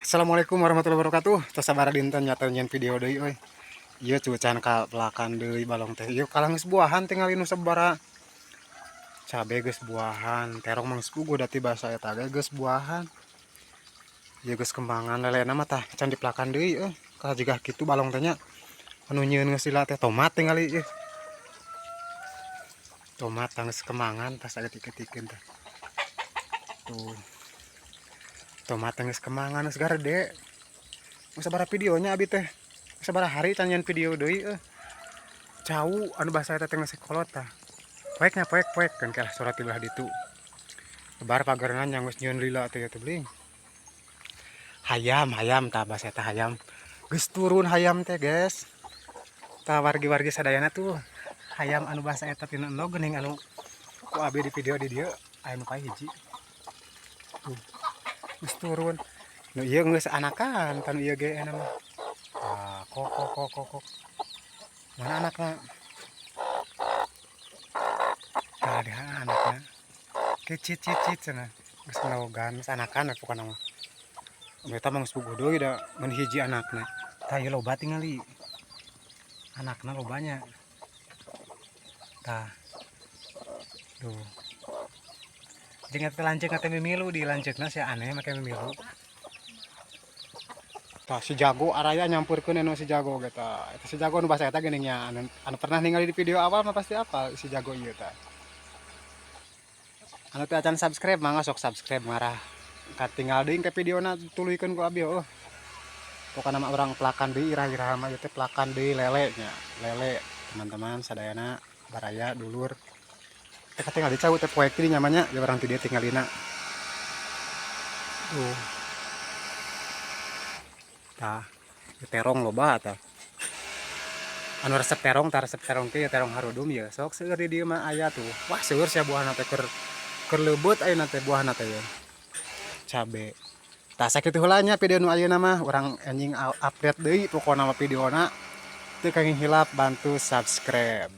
Assalamualaikum warahmatullahi wabarakatuh. Tos sabaraha dinten nyata nyieun video deui euy. Ieu cucan ka pelakan deui balong teh. Ieu kalah geus buahan, tingali nu sabaraha. Cabe geus buahan, terong mah geus puguh da ti basa eta ge geus buahan. Ieu geus kembangan, lelena mah tah can dipelakan deui euy. Kalah jiga kitu balong teh nya. Anu nyieun geus lila teh tomat, tingali ieu. Tomat tah geus kembangan, tas saeutik-eutikeun tah. Tuh. Tomat geus kembangan, geus garede. Geus sabaraha videonya abi teh. Geus sabaraha hari can nyieun video deui euy. Cau anu basa eta teh geus kolot tah. Poek nya, poek poek kan kalah surat di belah ditu. Lebar pagerna nya, geus nyieun lila teh teh bling. Hayam, hayam tah basa eta hayam. Geus turun hayam teh, guys. Tah, wargi-wargi sadayana tuh hayam anu basa eta tina endog geuning anu ku abi di video di dieu aya nu hiji. Tuh. Geus turun. Nu ieu geus anakan tah, nu ieu ge eta mah. Ah, kok kok kok kok kok. Mana anakna? Tah dia anakna. Kecit cit cit cenah. Geus menogan, geus anakan pokona mah. Eta mah geus puguh deui da ngan hiji anakna. Tah, ieu loba tingali. Anakna lobanya. Tah. Duh. Jeung eta lanceuk teh mimilu di lanceukna sia, aneh make mimilu. Tah, si jago araya nyampurkeun anu si jago ge tah. Eta si jago nu basa eta geuning nya, anu pernah ningali di video awal mah pasti apal si jago ieu tah. Anu teu acan subscribe mangga sok subscribe, ngarah katinggal deui ke videona tuluykeun ku abi heueuh. Pokona mah urang pelakan deui irah-irah mah ieu teh, pelakan deui lele nya. Lele teman-teman sadayana, baraya dulur. Teh katingal di cau teh poek di nya mah nya, urang ti dieu tingalina. Tuh. Tah, terong loba tah. Anu resep terong tah, resep terong teh terong harudum ya. Sok seueur di dieu mah aya tuh. Wah, seueur sia buahna teh, keur leubeut ayeuna teh buahna teh ya. Cabe. Tah, sakitu heula nya video nu ayeuna mah, urang anjing update deui pokona mah videona. Teu kenging hilap bantu subscribe.